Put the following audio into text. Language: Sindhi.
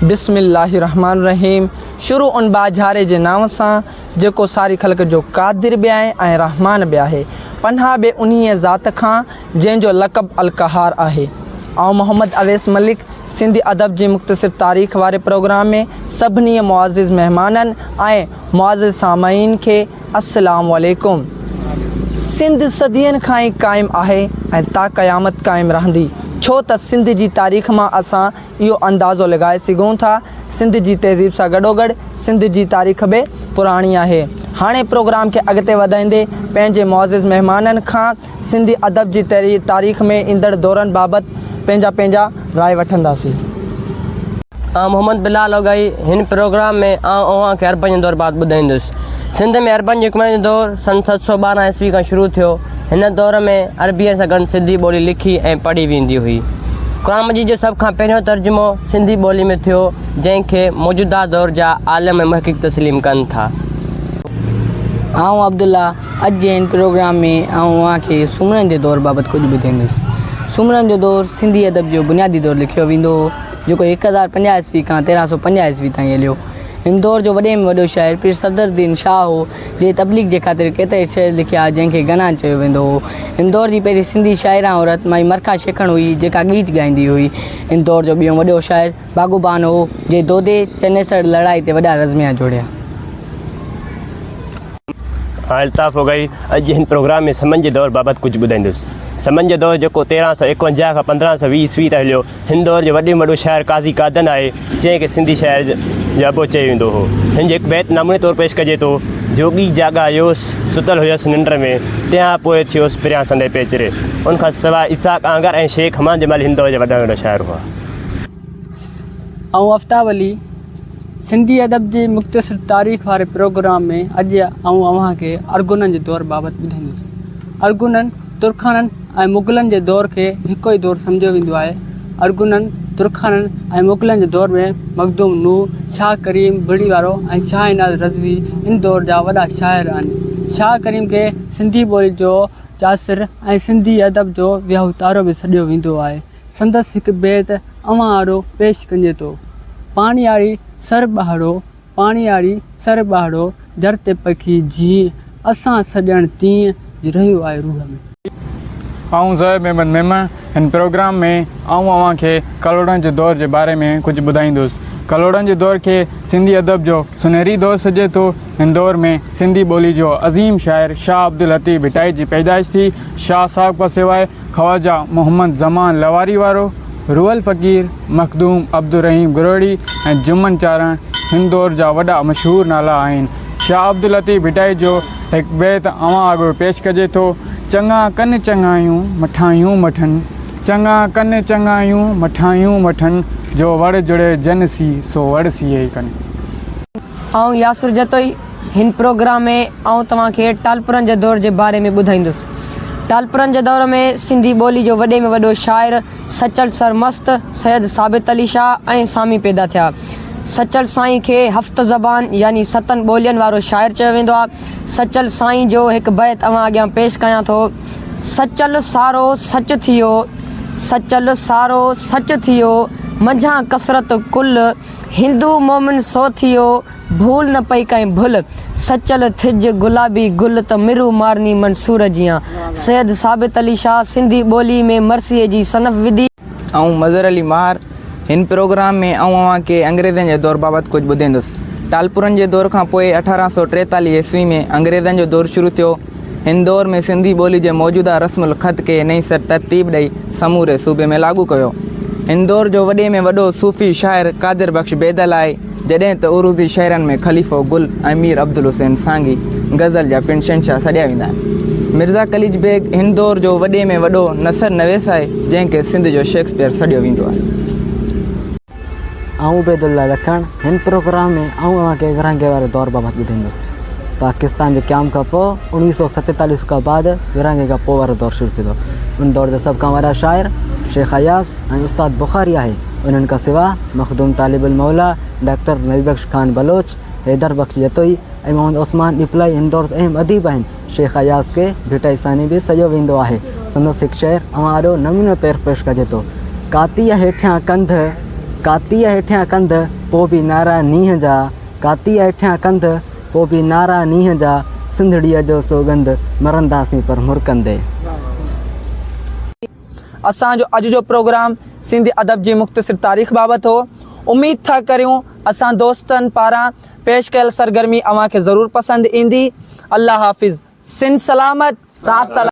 بسم الله الرحمٰن الرحيم شروع ان ٻاجهاري جي نانء سان جيڪو ساري خلق جو قادر به آهي ۽ رحمان به آهي. پناهه به انهيء ذات کان جنهن جو لقب القهار آهي. آئون محمد اويس ملڪ سنڌي ادب جي مختصر تاريخ واري پروگرام ۾ سڀني معزز مهمانن ۽ معزز سامعين کي السلام عليڪم. سنڌ صدين کان ئي قائم آهي ۽ تا قيامت قائم رهندي ڇو ته سنڌ جي تاريخ مان اسان اهو اندازو لڳائي سگهون ٿا سنڌ جي تهذيب سان گڏوگڏ سنڌ جي تاريخ به پراڻي آهي. هاڻي پروگرام کي اڳتي وڌائيندي پنهنجي معزز مهمانن کان سنڌي ادب جي تاريخ ۾ ايندڙ دورن بابت پنهنجا پنهنجا راء وٺنداسين. آئون محمد بلال اوڳاهي هن پروگرام ۾ آئون اوهان کي عربن جي دور بابت ٻڌائيندس. سنڌ ۾ عربن جي حڪمراني جو دور سن 712 عيسوي کان شروع ٿيو. هن دور ۾ عربيء سان گڏ سنڌي ٻولي لکي ۽ پڙهي ويندي هئي. قرآن مجيد جو سڀ کان پهريون ترجمو سنڌي ٻولي ۾ ٿيو، جنهن کي موجوده دور جا عالم ۽ محقق تسليم ڪن ٿا. آئون عبدالله، اڄ جي هن پروگرام ۾ آئون اوهان کي سومرن جي دور بابت ڪجهه ٻڌائيندس. سومرن جو دور سنڌي ادب جو بنيادي دور لکيو ويندو هو، جيڪو 1050 عيسوي کان 1350 عيسوي تائين هليو. هن دور جو وڏي ۾ وڏو شاعر پير صدر الدين شاهه هو، جنهن تبليغ جي خاطر ڪيترائي شعر لکيا، جنهن کي گنان چيو ويندو هو. هن دور جي پهرين سنڌي شاعره عورت مائي مرکا شيخڻ هئي، جيڪا ڳيچ ڳائيندي هئي. هن دور جو ٻيون وڏو شاعر باغوبان هو، جنهن دودي چنيسر لڙائي تي وڏا رزميا جوڙيا. آء الطاف اوڳاهي اڄ جي هن پروگرام ۾ سمن جي دور بابت ڪجهه ٻڌائيندس. سمن جو دور جيڪو 1351 کان 1520 عيسوي تائين هليو، هن دور جو وڏي ۾ وڏو شاعر قاضي قادن آهي، جنهن کي سنڌي شاعر جو ابو چيو ويندو هو. هن جو هڪ بيت نموني طور پيش ڪجي ٿو، جوڳي جاڳايوس، ستل هيس ننڊ ۾، تنهان پوء ٿيوس پريان سندي پيچري. ان کان سواء اسحاق آهنگر ۽ شيخ حماد جمالي هن دور جا وڏا ۾ وڏا شاعر هئا. آئون آفتاب علي، سنڌي ادب جي مختصر تاريخ واري پروگرام ۾ اڄ آئون اوهان کي ارغونن جي دور بابت ٻڌائيندس. ارغونن، ترخانن ۽ مغلن جي دور کي هڪ ئي دور سمجهيو ويندو آهي. ارغونن، ترخانن ۽ مغلن جي دور ۾ مخدوم نوح، شاهه ڪريم بڙي وارو ۽ شاهه عنايت رضوي ان دور جا وڏا شاعر آهن. شاهه ڪريم کي سنڌي ٻولي جو چاسر ۽ سنڌي ادب جو ويهو تارو به سڏيو ويندو آهي. سندس هڪ بيت اوهان آڏو پيش ڪجي ٿو. پاڻياري سر ٻهڙو، پاڻياري سر ٻهڙو، جر تي پکي جيئن، اسان سڄڻ تيئن، جي رهيو آهي روح ۾. آئون زوهيب احمد ميمڻ هن پروگرام ۾ آئون اوهان کي ڪلهوڙن جي دور جي باري ۾ ڪجهه ٻڌائيندس. ڪلهوڙن جي دور کي سنڌي ادب جو سنهري دور سڏجي ٿو. هن دور ۾ سنڌي ٻولي جو عظيم شاعر شاهه عبداللطيف ڀٽائي جي پيدائش ٿي. شاهه صاحب کان سواء خواجه محمد زمان لواري وارو، روحل فقير، مخدوم عبدالرحيم گروهڙي ۽ جمن چارڻ هن دور جا وڏا مشهور نالا آهن. شاهه عبداللطيف ڀٽائي جو هڪ بيت اوهان آڳو پيش ڪجي ٿو، چڱا ڪن چڱايون، مٺايون مٺن، چڱا ڪن چڱايون، مٺايون مٺن، جو وڙ جڙي جن سي، سو وڙ سيئي ڪن. آئون ياسر جتوئي، هن پروگرام ۾ آئون توهان کي ٽالپرن جي دور جي باري ۾ ٻڌائيندس. ٽالپرن جي دور ۾ سنڌي ٻولي جو وڏي ۾ وڏو شاعر سچل سرمست، سيد ثابت علي شاهه ۽ سامي پيدا ٿيا. سچل سائين کي هفت زبان يعني ستن ٻولين وارو شاعر چيو ويندو آهي. سچل سائين جو هڪ بيت اوهان اڳيان پيش ڪيان ٿو. سچل سارو سچ ٿيو، سچل سارو سچ ٿيو، منجهان ڪثرت ڪل، هندو مومن سو ٿيو، ڀول نه پئي ڪائين ڀل، سچل ٿج گلابي گل ته مرو مارني منصور جيان. سيد ثابت علي شاهه سنڌي ٻولي ۾ مرثيي جي صنف وڌي. آئون مظهر علي ماهر، هن پروگرام ۾ آئون اوهان کي انگريزن جي دور بابت ڪجهه ٻڌيندس. ٽالپرن جي دور کان پوء 1843 عيسوي ۾ انگريزن جو دور شروع ٿيو. هن دور ۾ سنڌي ٻولي جي موجوده رسم الخط کي نئين سر ترتيب ڏئي سموري صوبي ۾ لاڳو ڪيو. هن دور جو وڏي ۾ وڏو صوفي شاعر قادر بخش بيدل آهي، جڏهن ته عروضي شاعرن ۾ خليفو گل ۽ مير عبدالحسين سانگي غزل جا پڻ شهنشاهه سڏيا ويندا آهن. مرزا قليچ بيگ هن دور جو وڏي ۾ وڏو نثر نويس آهي، جنهن کي سنڌ جو شيڪسپيئر سڏيو ويندو آهي. آئون عبيدالله ڊکڻ، هن پروگرام ۾ آئون اوهان کي ورهاڱي واري دور بابت ٻڌائيندس. پاڪستان جي قيام کان پوء 1947 کان بعد ورهاڱي کان پوء وارو دور شروع ٿئي ٿو. ان دور جا سڀ کان وڏا شاعر شيخ اياز ۽ استاد بخاري آهي. انهن کان سواء مخدوم طالب الموليٰ، ڊاڪٽر نبي بخش خان بلوچ، حيدر بخش جتوئي ۽ محمد عثمان ڏيپلائي هن دور جا اهم اديب آهن. شيخ اياز کي ڀٽائي ثاني به سڏيو ويندو آهي. سندس هڪ شعر اوهان آڏو نمونو طور پيش ڪجي ٿو. ڪاتيء هيٺيان ڪنڌ، ڪاتيء هيٺيان ڪنڌ، پوء به نعرا نينهن جا، ڪاتيء هيٺيان ڪنڌ، پوء به نعرا نينهن جا، سنڌڙيء جو سوڳنڌ، مرنداسين پر مرڪندي. اسان جو اڄ جو پروگرام سنڌي ادب جي مختصر تاريخ بابت هو. اميد ٿا ڪريون اسان دوستن پاران پيش ڪيل سرگرمي اوهان کي ضرور پسند ايندي. الله حافظ. سنڌ سلامت. ساٿ سلامت.